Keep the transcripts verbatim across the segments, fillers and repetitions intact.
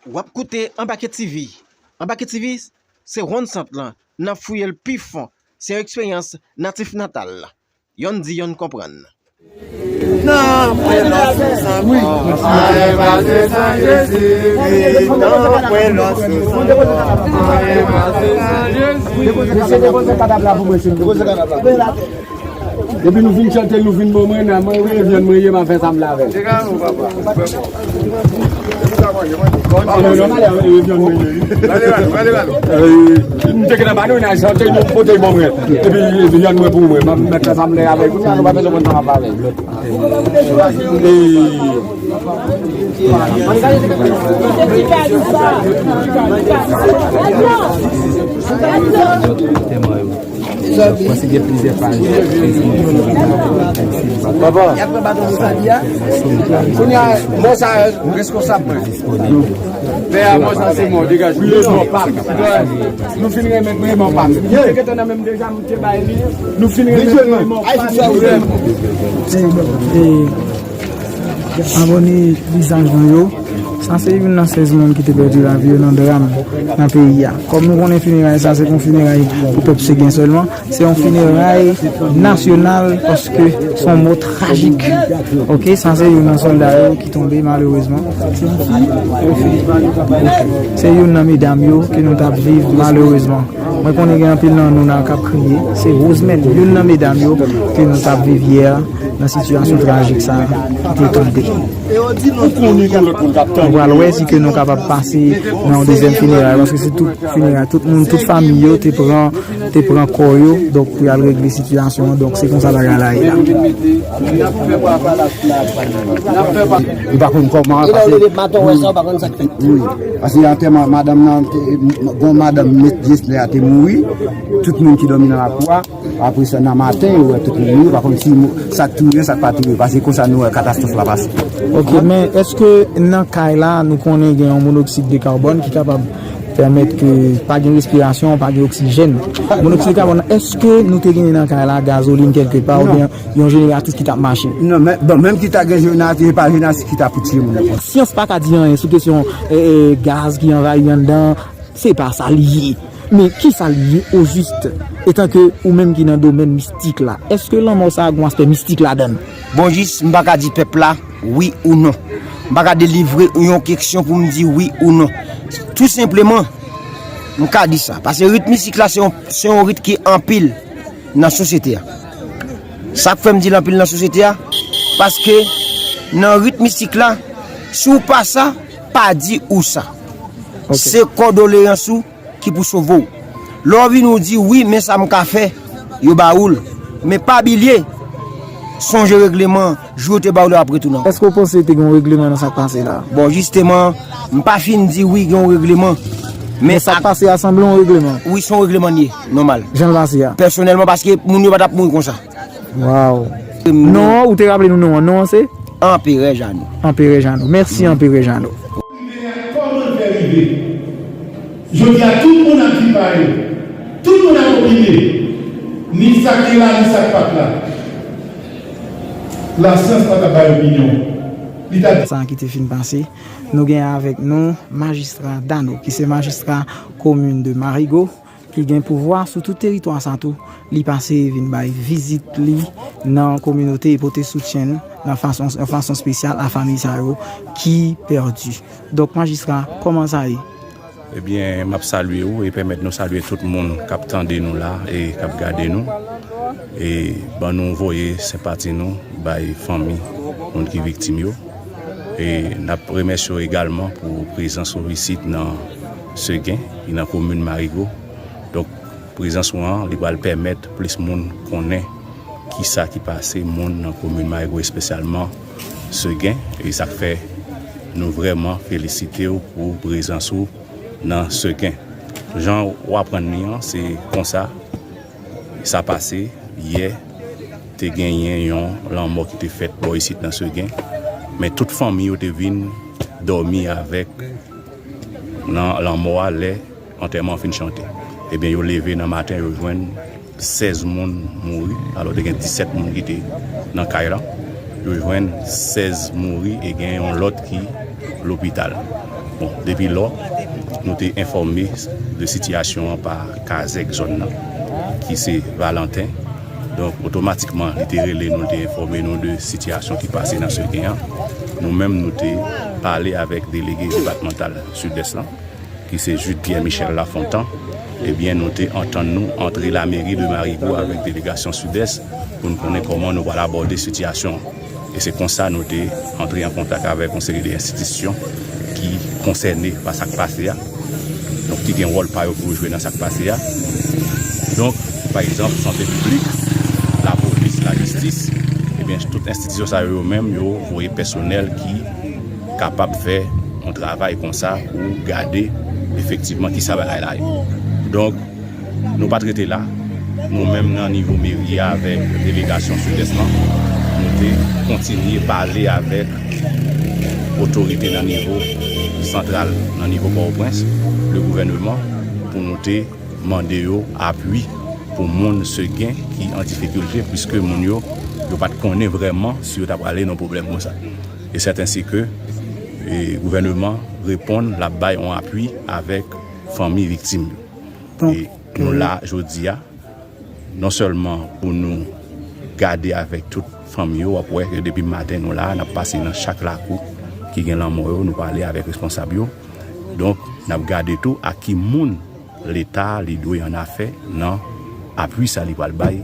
W ap koute Anbake T V. Anbake T V se wonn sant lan, n ap fouye l pi fon. Se yon eksperyans natif natal. Yonn di, yonn konprann. Nan pwen lòt sou san kò, anyen pase san Jezi, wi, nan pwen lòt sou san kò, anyen pase san Jezi. Mesye, depoze katab la pou mwen, silvouplè. Depi nou fin chante, nou fin bon, mwen, nan mwen, wi, vyann mwen ye, m a fè sa m vle avè l. M te gentan ba nou nan chante, nou pote bon mwen. Epi, epi vyann mwen pou mwen. M ap mèt fè sa m lè avè l. Kounye a nou pa bezwen konn sa m ap avè l. Pase gen plizyè paj. Papa. Kounye a, mwen sa reskonsab mwen. Pè a, mwen sa se mò, degaje. Wi, mò pa. Nou fin renmen wi, mò pa. Nou te gentan nan menm deja, nou te bay li. Nou fin renmen wi, mò pa. Abòne vizaj nou yo. Sa se youn nan sèz moun ki te pèdi lavi yo nan dram nan peyi a. Kòm nou konnen fineray sa se yon fineray pou pèp Segen sèlman, se yon fineray nasyonal paske se yon mò trajik. Oke, sa se youn nan sòlda yo ki tonbe malerezman. Se youn nan medam yo ke nou t ap viv malerezman. Mwen konnen gen anpil nan nou la k ap kriye. Se Rosemèn, youn nan medam yo ke nou t ap viv yè nan sitiyasyon trajik sa a ki te tonbe. Nou pral wè si ke nou kapab pase nan yon dezyèm fineray, paske se tout fineray, tout moun, tout fanmi yo te pran, te pran kò yo, donk pou y al regle sitiyasyon an, donk se konsa bagay la ye la. Nou pa konn kòman, paske wi, paske antèman madanm nan, te- gon madanm met Jesnè a te mouri, tout moun ki dòmi nan lakou a, apre sa nan maten yo wè tout moun mouri, pa konn si sa k touye, sa k pa touye, paske konsa nou wè katastwòf la pase. Ok, men èske nan kay la nou konnen gen yon monoksid de kabòn ki kapab pèmèt ke pa gen respirasyon, pa gen oksijèn? Monoksid de kabòn, èske nou te genyen nan kay la gazolin kèlkepa oubyen yon jeneratris ki t ap mache? Non, men, bon, menm ki ta gen jeneratris, e pa jeneratris ki ta pou tiye moun nan. Syans pa ka di anyen sou kesyon e, e, gaz ki anvayi anndan, se pa sa li ye. Men kisa li ye ojis? Etanke ou menm ki nan domèn mistik la, èske lanmò sa a gen yon aspè mistik ladan l? Bon, jis, m pa ka di pèp la wi ou non. M pa ka delivre yon keksyon pou m di wi ou non. Tou senpleman, m ka di sa. Paske rit mistik la, se yon, se yon rit ki anpil nan sosyete a. Sa k fè m di l anpil nan sosyete a, paske nan rit mistik la, si w pa sa, pa di ou sa. Ok. Se kòdoleyans ou ki pou sove w. Lè w vini w di, "Wi, men sa m ka fè," yo ba ou l. Men pa bliye, sonje regleman, jou yo te ba w la, w ap retounen. Èske w panse te gen yon regleman nan sa k pase la? Bon, jisteman, m pa fin di wi, gen yon regleman. Men Men sa k ak- pase a sanble yon regleman. Wi, se yon regleman li ye, nòmal. Jan l pase a. Pèsonèlman, paske moun yo pa t ap mouri konsa. Waw. Non, ou te raple nou non an. Non an se? Anperè Jano. Anperè Jano. Mèsi, Anperè Jano. Kòman l fè rive? Jodi a, tout moun ap di pa yo. Tout moun ap opine. Ni sa k te la, ni sa k pa t la. Lasyans pa t ap bay opinyon. Li ta di. Sa ki te fin pase, nou gen avèk nou majistra Dano, ki se majistra komin de Marigo, ki gen pouvwa sou tout teritwa sa tou, li pase vin bay vizit li nan kominote e pote soutyen l nan fason, yon fason espesyal a fanmi sa yo ki pèdi. Donk, majistra, kòman sa ye? Ebyen, m ap salye w e pèmèt nou salye tout moun k ap tande nou la e k ap gade nou. E ban nou voye senpati nou bay fanmi moun ki viktim yo. E n ap remèsye w egalman pou prezans ou isit nan Segen, ki nan komin Marigo. Donk, prezans ou an, li pral pèmèt plis moun konnen kisa ki pase moun nan komin Marigo, espesyalman Segen. E sa k fè nou vrèman felisite w pou prezans ou nan Segen. Jan w aprann li an, se konsa sa pase yè, te genyen yon lanmò ki te fèt bò isit nan Segen, men tout fanmi yo te vin dòmi avèk nan lanmò a lè antèman an fin chante. Ebyen, yo leve nan maten, yo jwenn sèz moun mouri, alò te gen disèt moun ki te nan kay lan. Yo jwenn sèz mouri e gen yon lòt ki lopital. Bon, depi lò, nou te enfòme de sitiyasyon an pa kazèk zòn nan, ki se Valentin. Donk, otomatikman, li te rele nou, li te enfòme nou de sitiyasyon ki pase nan Segen an. Nou menm, nou te pale avèk delege depatmantal Sidès lan, ki se Jude Pierre Michel Lafontant. Ebyen, nou te antann nou antre lameri de Marigo avèk delegasyon Sidès pou n konnen kòman nou pral abòde sitiyasyon an. E se konsa nou te antre an kontak avèk yon seri de enstitisyon ki konsène pa sa k pase a. Donk, ki gen wòl pa yo pou yo jwe nan sa k pase a. Donk, pa egzanp, sante piblik, lapolis, lajistis, ebyen, tout enstitisyon sa yo, yo menm, yo voye pèsonèl ki kapab fè yon travay konsa pou gade efektivman kisa bagay la ye. Donk, nou pa t rete la. Nou menm nan nivo meri a avèk delegasyon Sidès lan, nou te kontinye pale avèk otorite nan nivo santral, nan nivo Pòtoprens, le gouvèneman, pou nou te mande yo apui pou moun Segen ki an difikilte, piske moun yo, yo pa t konnen vrèman si yo ta prale nan pwoblèm konsa. E sèten se ke, e, gouvèneman reponn l ap bay yon apui avèk fanmi viktim yo. Donk, e nou la jodi a, non sèlman pou nou gade avèk tout fanmi yo, w ap wè ke depi maten nou la, n ap pase nan chak lakou ki gen lanmò yo, nou pale avèk responsab yo. Donk, n ap gade tou a ki moun Leta li dwe an afè nan apui sa li pral bay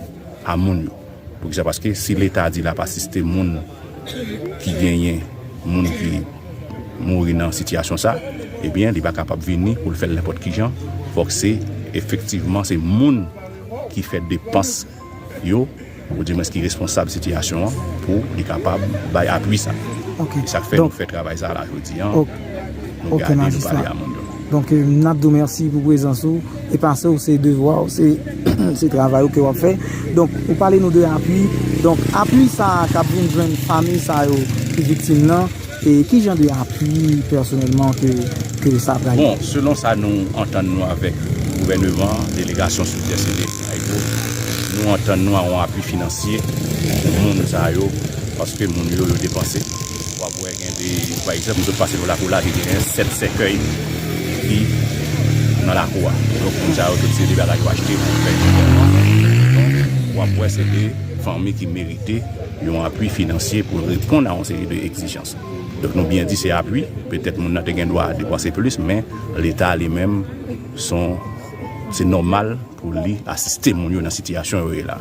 a moun yo. Poukisa? Paske si Leta di l ap asiste moun ki genyen, moun ki mouri nan sitiyasyon sa, ebyen, li pa kapab vini pou l fè l nenpòt ki jan. Fòk se efektivman se moun ki fè depans yo, oudimwens ki responsab sitiyasyon an, pou li kapab bay apui sa. Ok. E sa k fè nou fè travay sa la jodi an. Nou gade, nou pale a moun yo. Donk, eh, n ap di w mèsi pou prezans ou. E pase w, se devwa w, se, se travay ou ke w ap fè. Donk, ou pale nou de apui. Donk, apui sa a k ap vin jwenn fanmi sa yo ki viktim nan, e ki jan de apui pèsonèlman ke, ke sa pral ye? Bon, selon sa nou antann nou avèk gouvèneman, delegasyon Sidès e de Marigo, nou antann nou a yon apui finansye pou moun sa yo, paske moun yo, yo depanse. W ap wè gen de, pa egzanp, nou sot pase nan lakou la, ki gen sèt sèkèy ki nan lakou a. Donk, moun sa yo, tout se de bagay yo achte pou fè antèman. Donk, w ap wè se de fanmi ki merite yon apui finansye pou reponn a yon seri de egzijans. Donk, nou byen di se apui, petèt moun nan te gen dwa depanse plis, men Leta li menm, son, se nòmal pou li asiste moun yo nan sitiyasyon yo ye la.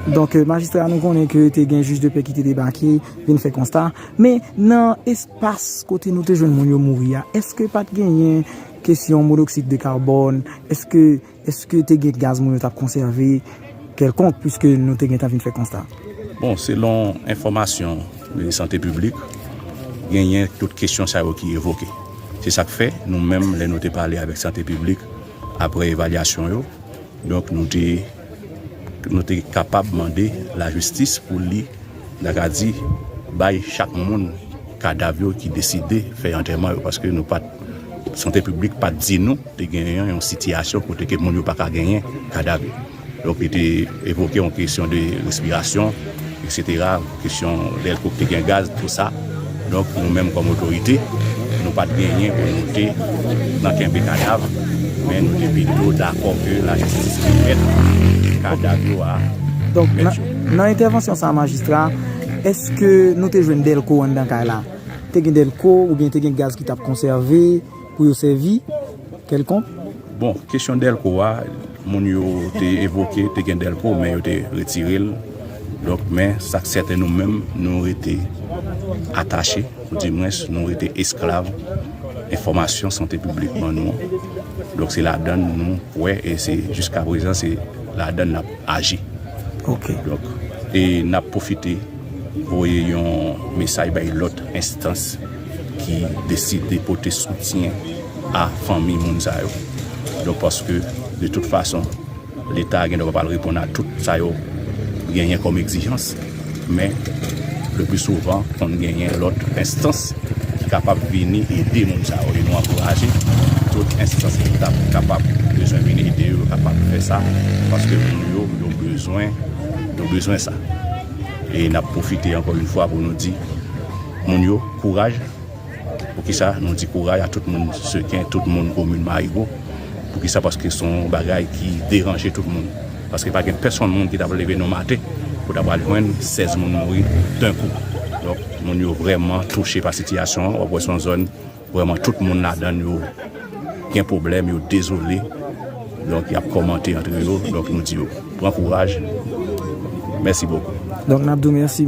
Donk, eh, majistra, nou konnen ke te gen jij de pè ki te debake, vin fè konsta. Men nan espas kote nou te jwenn moun yo mouri a, èske pa t genyen kesyon monoksid de kabòn? Èske, èske te gen gaz moun yo t ap konsève kèlkonk, piske nou te gentan vin fè konsta? Bon, selon enfòmasyon de sante piblik, genyen tout kesyon sa yo ki evoke. Se sa k fè, nou menm, lè nou te pale avèk sante piblik, apre evalyasyon yo, donk, nou te, nou te kapab mande lajistis pou li, n a ka di, bay chak moun kadav yo ki deside fè antèman yo, paske nou pa t, sante piblik pa t di nou te genyen yon sitiyasyon kote ke moun yo pa ka genyen kadav yo. Donk, li te evoke yon kesyon de respirasyon, etsetera, kesyon dèlko ki te gen gaz, tou sa. Donk, nou menm kòm otorite, nou pa t genyen pou nou te nan kenbe kadav, men nou te pito dakò ke lajistis remèt kadav yo a mèt yo. Donk, nan, nan entèvansyon sa a, majistra, èske nou te jwenn dèlko anndan kay la? Te gen dèlko oubyen te gen gaz ki t ap konsève pou yo sèvi kèlkonk? Bon, kesyon dèlko a, moun yo te evoke, te gen dèlko, men yo te retire l. Donk, men sa k sèten, nou menm, nou rete atache, oudimwens, nou rete esklav enfòmasyon sante piblik ban nou an. Donk, se ladann nou kwè, e se jiska prezan, se ladann n ap aji. Ok. Donk, e n ap pwofite voye yon mesaj bay lòt enstans ki deside pote soutyen a fanmi moun sa yo. Donk, paske, de tout fason, Leta gen dwa pa pral reponn a tout sa yo genyen kòm egzijans, men le pli souvan, konn genyen lòt enstans ki kapab vini ede moun sa yo. E nou ankouraje tout enstans ki ta kapab bezwen vin ede yo, yo kapab fè sa, paske moun yo, yo bezwen, yo bezwen sa. E n ap pwofite ankò yon fwa pou nou di moun yo, kouraj, Poukisa nou di kouraj a tout moun Seken, tout moun komin Marigo? Poukisa? Paske se yon bagay ki deranje tout moun. Paske pa gen pèsonn moun ki t ap leve nan maten pou t ap al jwenn sèz moun mouri d'un coup. Donk, moun yo vrèman touche pa sitiyasyon an. W ap wè se yon zòn vrèman tout moun ladan l yo gen pwoblèm, yo dezole. Donk, y ap kòmante antre yo. Donk, nou di yo, pran kouraj. Mèsi bokou. Donk, n ap di w mèsi.